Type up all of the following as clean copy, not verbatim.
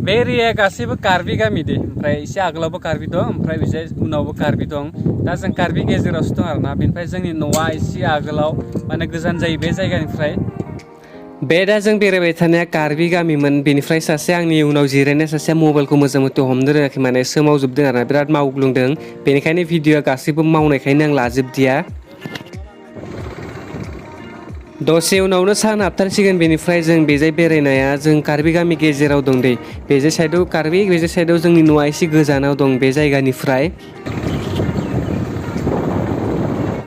बे एरियाया गासैबो कार्बि गामि दे ओमफ्राय एसे आगोलावबो कार्बि दं ओमफ्राय बिजाय उनावबो कार्बि दं दा जों कार्बि गेजेरावसो दं आरोना बेनिफ्राय जोंनि न'आ एसे आगोलाव माने गोजान जायो बे जायगानिफ्राय बे दा जों बेरायबाय थानाया कार्बि गामिमोन बेनिफ्राय सासे आंनि उनाव जिरायनाय सासे मबाइलखौ मोजां मथे हमनो रोङाखै माने सोमावजोबदों आरोना बिराद मावग्लुंदों बेनिखायनो भिडिअआ गासैबो मावनायखायनो आं लाजोबदिया दसे उनावनो सान हाबथारसिगोन बेनिफ्राय जों बेजाय बेरायनाया जों कार्बि गामि गेजेराव दं दै बेजे साइडआव कार्बि बेजे साइडआव जोंनि न'आ एसे गोजानाव दं बे जायगानिफ्राय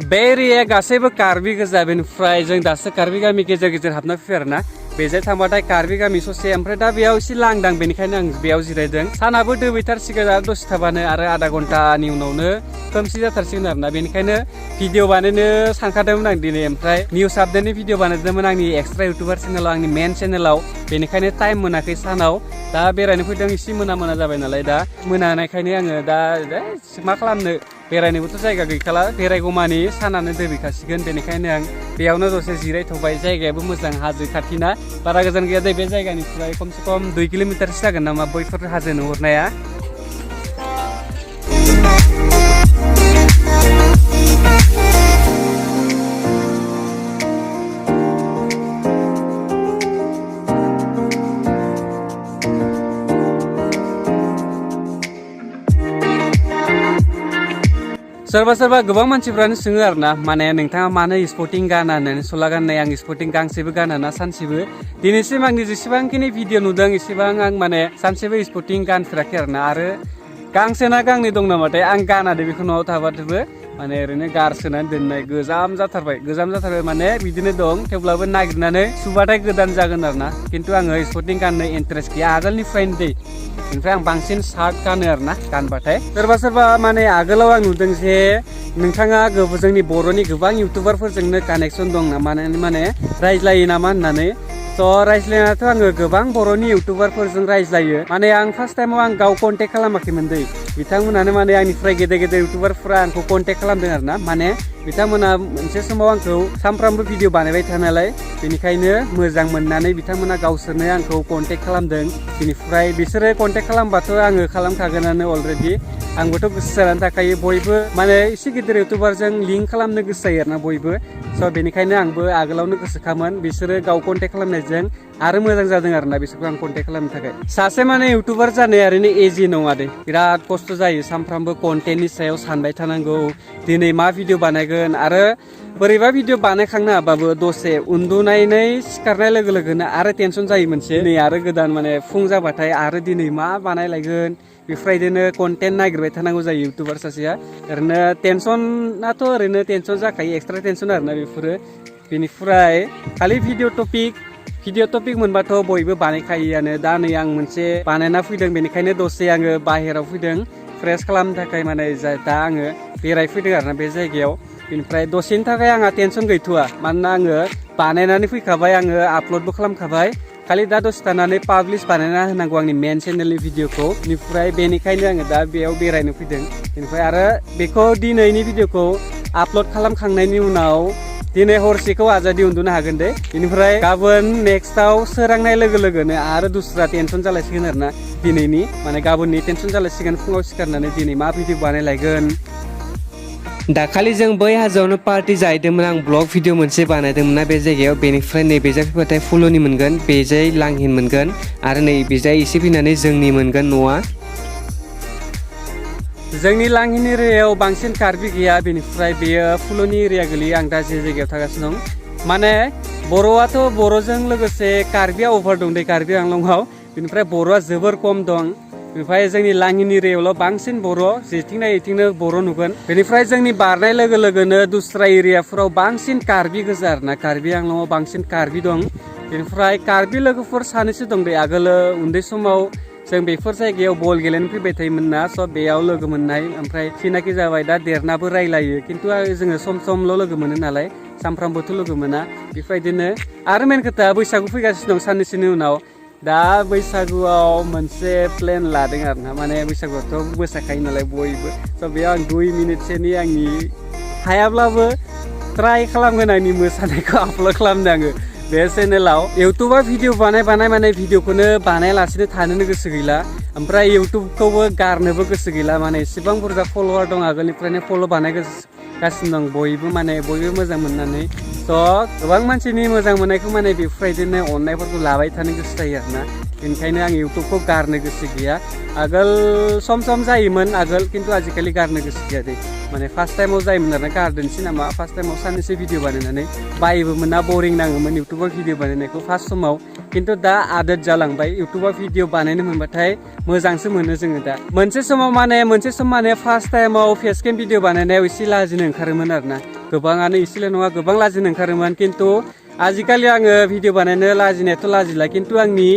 बे एरियाया गासैबो कार्बि गोजा बेनिफ्राय जों दासो कार्बि गामि गेजेर गेजेर हाबना फैयो आरोना बेजाय थांबाथाय कार्बि गामि ससे ओमफ्राय दा बेयाव एसे लांदां बेनिखायनो आं बेयाव जिरायदों सानाबो दोबैथारसिगोन आरो दसे थाबानो आरो आधा घन्टानि उनावनो खोमसि जाथारसिगोन आरोना बेनिखायनो भिडिअ बानायनो सानखादोंमोन आं दिनै ओमफ्राय निउस आपडेटनि भिडिअ बानायदोंमोन आंनि एक्सट्रा इउटुबार चेनेलाव आंनि मेन चेनेलाव बेनिखायनो टाइम मोनाखै सानाव दा बेरायनो फैदों एसे मोना जाबाय नालाय दा मोनानायखायनो आङो दा मा खालामनो बेरायनोबोथ' जायगा गैखाला बेरायगौमानि सानानो दोबैखासिगोन बेनिखायनो आं बेयावनो दसे जिरायथ'बाय जायगायाबो मोजां हाजो खाथिना बारा गोजान गैया दै बे जायगानिफ्राय खमसे खम 2 किल'मिटारसो जागोन नामा बैफोर हाजो नुहुरनाया सोरबा गोबां मानसिफ्रानो सोङो आरोना माने नोंथाङा मानो स्पर्टिं गाना होननानै सला गाननाय आं स्पर्टिं गांसेबो गाना ना सानसेबो दिनैसिम आंनि जेसेबांखिनि भिडिअ नुदों एसेबां आं माने सानसेबो स्पर्टिं गानफेराखै आरोना आरो गांसे ना गांनै दं नामाथाय आं गानादे बेखौ न'आव थाबाथ'बो माने ओरैनो गारसोनानै दोननाय गोजाम जाथारबाय माने बिदिनो दं थेवब्लाबो नागिरनानै सुबाथाय गोदान जागोन आरोना खिन्थु आङो स्पर्टिं गाननो इन्टारेस्ट गैया आगोलनिफ्रायनो दै ओमफ्राय आं बांसिन शार्ट गानो आरोना गानबाथाय सोरबा माने आगोलाव आं नुदों जे नोंथाङा जोंनि बर'नि गोबां इउटुबारफोरजोंनो कानेक्सन दं नामा माने रायज्लायो नामा होननानै स' रायज्लायनायाथ' आङो गोबां बर'नि इउटुबारफोरजों रायज्लायो माने आं फार्स्ट टाइमाव आं गाव कन्टेक्ट खालामाखैमोन दै बिथांमोनानो माने आंनिफ्राय गेदेर इउटुबारफोरा आंखौ कन्टेक्ट खालामदों आरोना माने बिथांमोना मोनसे समाव आंखौ सानफ्रामबो भिडिअ बानायबाय थानायालाय बेनिखायनो मोजां मोननानै बिथांमोना गावसोरनो आंखौ कन्टेक्ट खालामदों बेनिफ्राय बिसोरो कन्टेक्ट खालामबाथ' आङो खालामखागोनानो अलरेडि आंबोथ' गोसो जानानै थाखायो बयबो माने एसे गिदिर इउटुबारजों लिंक खालामनो गोसो जायो आरोना बयबो स' बेनिखायनो आंबो आगोलावनो गोसोखामोन बिसोरो गाव कन्टेक्ट खालामनायजों आरो मोजां जादों आरोना बिसोरखौ आं कन्टेक्ट खालामनो थाखाय सासे माने इउटुबार जानाया ओरैनो इजि नङा दे बिराद खस्थ' जायो सानफ्रामबो कन्टेन्टनि सायाव सानबाय थानांगौ दिनै मा भिडिअ बानायगोन आरो बोरैबा भिडिअ बानायखांनो हाबाबो दसे उन्दुनानै सिखारनाय लोगो लोगोनो आरो टेनसन जायो मोनसे दिनै आरो गोदान माने फुं जाबाथाय आरो दिनै मा बानायलायगोन बेफोरबायदिनो कन्टेन्ट नागिरबाय थानांगौ जायो इउटुबार सासेया ओरैनो टेनसनाथ' ओरैनो टेनसन जाखायो एक्सट्रा टेनसन आरोना बेफोरो बेनिफ्राय खालि भिडिअ टपिक मोनबाथ' बयबो बानायखायोआनो दा नै आं मोनसे बानायना फैदों बेनिखायनो दसे आङो बाहेराव फैदों फ्रेस खालामनो थाखाय माने दा आङो बेरायफैदों आरोना बे जायगायाव बेनिफ्राय दसेनि थाखाय आंहा टेनसन गैथ'वा मानोना आङो बानायनानै फैखाबाय आङो आपल'डबो खालामखाबाय खालि दा दसे थानानै पाब्लिश बानायना होनांगौ आंनि मेन चेनेलनि भिडिअखौ बेनिफ्राय बेनिखायनो आङो दा बेयाव बेरायनो फैदों बेनिफ्राय आरो बेखौ दिनैनि भिडिअखौ आपल'ड खालामखांनायनि उनाव दिनै हरसेखौ आजादि उन्दुनो हागोन दे बेनिफ्राय गाबोन नेक्स्टआव सोरांनाय लोगो लोगोनो आरो दस्रा टेनसन जालायसिगोन आरोना दिनैनि माने गाबोननि टेनसन जालायसिगोन फुङाव सिखारनानै दिनै मा भिडिअ बानायलायगोन दाखालि जों बै हाजोआवनो पार्टि जाहैदोंमोन आं ब्लग भिडिअ मोनसे बानायदोंमोन ना बे जायगायाव बेनिफ्राय नैबेजाय फैबाथाय फुलुनि मोनगोन बेजाय लांहिन मोनगोन आरो नैबेजाय एसे फैनानै जोंनि मोनगोन न'आ जोंनि लांहिन एरियायाव बांसिन कार्बि गैया बेनिफ्राय बेयो फुलुनि एरिया गोलैयो आं दा जे जायगायाव थागासिनो दं माने बर'आथ' बर'जों लोगोसे कार्बिया अभार दं दै कार्बि आंलंआव बेनिफ्राय बर'आ जोबोर खम दं बेनिफ्राय जोंनि लांहिन एरियायावल' बांसिन बर' जेथिंना एथिंनो बर' नुगोन बेनिफ्राय जोंनि बारनाय लोगो लोगोनो दस्रा एरियाफोराव बांसिन कार्बि गोजा आरोना कार्बि आंलंआव बांसिन कार्बि दं बेनिफ्राय कार्बि लोगोफोर सानैसो दं दै आगोलो उन्दै समाव जों बेफोर जायगायाव बल गेलेनो फैबाय थायोमोन ना स' बेयाव लोगो मोननाय ओमफ्राय सिनाखि जाबाय दा देरनाबो रायलायो खिन्थु जोङो समल' लोगो मोनो नालाय सानफ्रामबोथ' लोगो मोना बेफोरबायदिनो आरो मेन खोथा बैसागु फैगासिनो दं साननैसोनि उनाव दा बैसागुआव मोनसे प्लेन लादों आरोना माने बैसागुआवथ' मोसाखायो नालाय बयबो स' बेयाव आं 2 मिनिटसोनि आंनि हायाब्लाबो ट्राइ खालामगोन आंनि मोसानायखौ आपल'ड खालामनो आङो बे चेनेलाव इउटुबाव भिडिअ बानाय माने भिडिअखौनो बानायालासिनो थानोनो गोसो गैला ओमफ्राय इउटुबखौबो गारनोबो गोसो गैला माने एसेबां बुरजा फल'वार दं आगोलनिफ्रायनो फल' बानायगासिनो दं बयबो मोजां मोननानै स' गोबां मानसिनि मोजां मोननायखौ माने बेफोरबायदिनो अननायफोरखौ लाबाय थानो गोसो जायो आरोना बेनिखायनो आं इउटुबखौ गारनो गोसो गैया आगोल सम जायोमोन आगोल खिन्थु आजिखालि गारनो गोसो गैया दे माने फार्स्ट टाइमाव जायोमोन आरोना गारदोंसै नामा फार्स्ट टाइमाव साननैसो भिडिअ बानायनानै बायोबोमोन ना बरिं नाङोमोन इउटुबाव भिडिअ बानायनायखौ फार्स्ट समाव खिन्थु दा आदत जालांबाय इउटुबाव भिडिअ बानायनो मोनबाथाय मोजांसो मोनो जोङो दा मोनसे सम माने फार्स्ट टाइमाव फेसकेम भिडिअ बानायनायाव एसे लाजिनो ओंखारोमोन आरोना गोबाङानो एसेल' नङा गोबां लाजिनो ओंखारोमोन खिन्थु आजिखालि आङो भिडिअ बानायनो लाजिनायाथ' लाजिला खिन्थु आंनि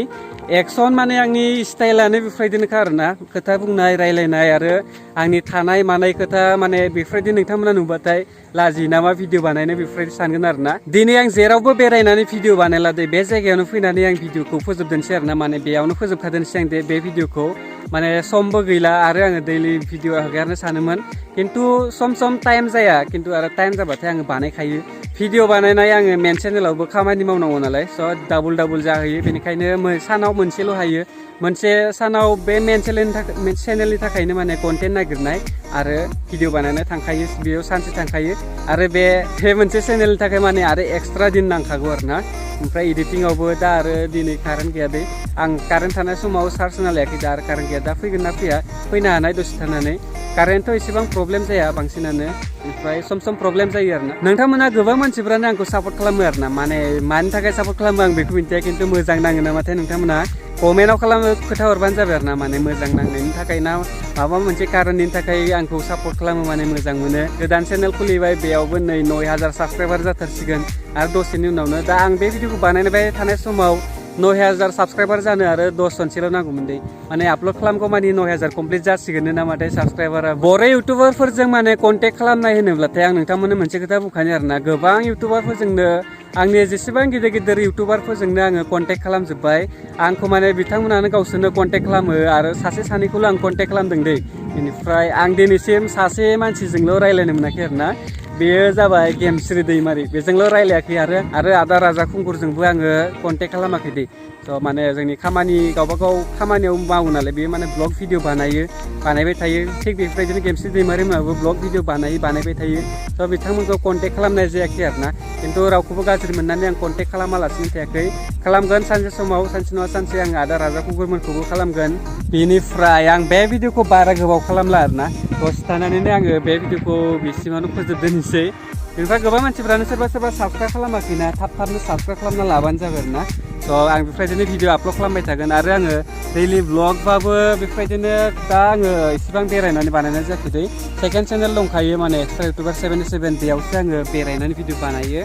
एक्सन माने आंनि स्टाइलानो बेफोरबायदिनोखा आरोना खोथा बुंनाय रायलायनाय आरो आंनि थानाय मानाय खोथा माने बेफोरबायदि नोंथांमोना नुबाथाय लाजियो नामा भिडिअ बानायनो बेफोरबायदि सानगोन आरोना दिनै आं जेरावबो बेरायनानै भिडिअ बानायला दे बे जायगायावनो फैनानै आं भिडिअखौ फोजोबदोंसै आरोना माने बेयावनो फोजोबखादोंसै आं बे भिडिअखौ माने समबो गैला आरो आङो दैलि भिडिअ हगारनो सानोमोन खिन्थु सम टाइम जाया खिन्थु आरो टाइम जाबाथाय आङो बानायखायो भिडिअ बानायनाय आङो मेन चेनेलावबो खामानि मावनांगौ नालाय स' डाबल जाहैयो बेनिखायनो सानाव मोनसेल' हायो मोनसे सानाव बे मेन चेनेलनि थाखायनो माने कन्टेन्ट नागिरनाय आरो भिडिअ बानायनाय थांखायो बेयाव सानसे थांखायो आरो बे मोनसे चेनेलनि थाखाय माने आरो एक्सट्रा दिन नांखागौ आरोना ओमफ्राय एडिटिंआवबो दा आरो दिनै कारेन्ट गैया दे आं कारेन्ट थानाय समाव चार्ज होना लायाखै दा आरो कारेन्ट गैया दा फैगोन ना फैनो हानाय दसे थानानै कारेन्टथ' एसेबां प्रब्लेम जाया बांसिनानो ओमफ्राय सम प्रब्लेम जायो आरोना नोंथांमोना गोबां मानसिफ्रानो आंखौ सापर्ट खालामो आरोना माने मानि थाखाय सापर्ट खालामो आं बेखौ मिन्थिया खिन्थु मोजां नाङो नामाथाय नोंथांमोना कमेन्टआव खोथा हरबानो जाबाय आरोना माने मोजां नांनायनि थाखाय ना माबा मोनसे कारननि थाखाय आंखौ सापर्ट खालामो माने मोजां मोनो गोदान चेनेल खुलिबाय बेयावबो नै 9000 साबस्क्राइबार जाथारसिगोन आरो दसेनि उनावनो दा आं बे भिडिअखौ बानायबाय थानाय समाव 9000 साबस्क्राइबार जानो आरो 10 जनसेल' नांगौमोन दे माने आपल'ड खालामगौ माने 9000 कमप्लिट जासिगोन नामाथाय साबस्क्राइबारा बर' इउटुबारफोरजों माने कन्टेक्ट खालामनाय होनोब्लाथाय आं नोंथांमोननो मोनसे खोथा बुंखानो आरोना गोबां इउटुबारफोरजोंनो आंनि जेसेबां गिदिर इउटुबारफोरजोंनो आङो कन्टेक्ट खालामजोब्बाय आंखौ माने बिथांमोनानो गावसोरनो कन्टेक्ट खालामो आरो सासे सानैखौल' आं कन्टेक्ट खालामदों दै बेनिफ्राय आं दिनैसिम सासे मानसिजोंल' रायज्लायनो मोनाखै आरोना बेयो जाबाय गेमस्रि दैमारि बेजोंल' रायलायाखै आरो आदा राजा खुंगुरजोंबो आङो कन्टेक्ट खालामाखै दे स' माने जोंनि गावबागाव खामानियाव मावो नालाय बेयो माने ब्लग भिडिअ बानायबाय थायो थिग बेफोरबायदिनो गेमस्रि दैमारि मोनाबो ब्लग भिडिअ बानायबाय थायो स' बिथांमोनखौ कन्टेक्ट खालामनाय जायाखै आरोना खिन्थु रावखौबो गाज्रि मोननानै आं कन्टेक्ट खालामालासिनो थायाखै खालामगोन सानसे समाव सानसे नङा सानसे आं आदा राजा खुंगुरमोनखौबो खालामगोन बेनिफ्राय आं बे भिडिअखौ बारा गोबाव खालामला आरोना दसे थानानैनो आङो बे भिडिअखौ बिसिमावनो फोजोबदोनोसै बेनिफ्राय गोबां मानसिफ्रानो सोरबा साबस्क्राइब खालामाखैना थाबनो साबस्क्राइब खालामना लाबानो जाबाय आरोना स' आं बेफोरबायदिनो भिडिअ आपल'ड खालामबाय थागोन आरो आङो दैलि ब्लगबाबो बेफोरबायदिनो दा आङो इसेबां बेरायनानै बानायनाय जायाखै सेकेन्ड चेनेल दंखायो माने एक्सट्रा इउटुबार 77 बेयावसो आङो बेरायनानै भिडिअ बानायो